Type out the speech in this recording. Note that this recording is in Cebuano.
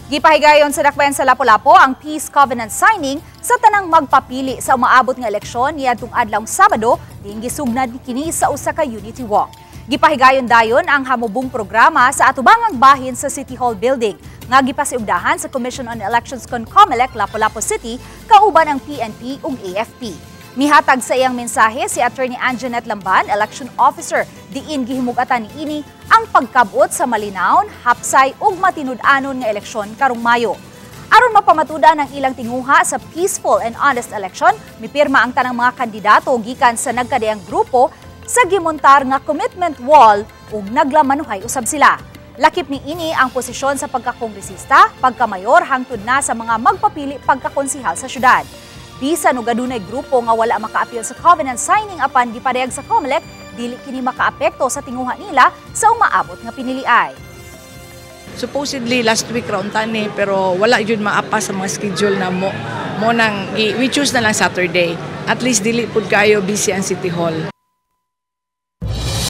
Gipahigayon sa Dakbayan sa Lapu-Lapu ang Peace Covenant signing sa tanang magpapili sa umaabot nga eleksyon niadtong adlawng Sabado, diin gisugnad kini sa usa ka unity walk. Gipahigayon dayon ang hamubong programa sa atubangang bahin sa City Hall building nga gipasiugdahan sa Commission on Elections kon COMELEC Lapu-Lapu City kauban ang PNP ug AFP. Mihatag sa iyang mensahe si Attorney Anjanette Lamban, Election Officer, diin gihimugatan niini ang pagkabot sa malinawon, hapsay ug matinud-anon nga eleksyon karong Mayo. Aron mapamatudan ang ilang tinguha sa peaceful and honest election, mipirma ang tanang mga kandidato gikan sa nagkadaiyang grupo sa gimontar nga commitment wall ug naglamanuhay usab sila. Lakip niini ang posisyon sa pagkakongresista, pagkamayor, hangtod na sa mga magpapili pagkakonsihal sa syudad. Bisan og adunay grupo nga wala makaapil sa covenant signing, apan gipadayag sa COMELEC, dili kini makaapekto sa tinguha nila sa umaabot nga piniliay. Supposedly last week ra unta ni, pero wala jud maapa sa mga schedule na mo. Mo nang we choose na lang Saturday. At least dili pud kayo busy ang City Hall.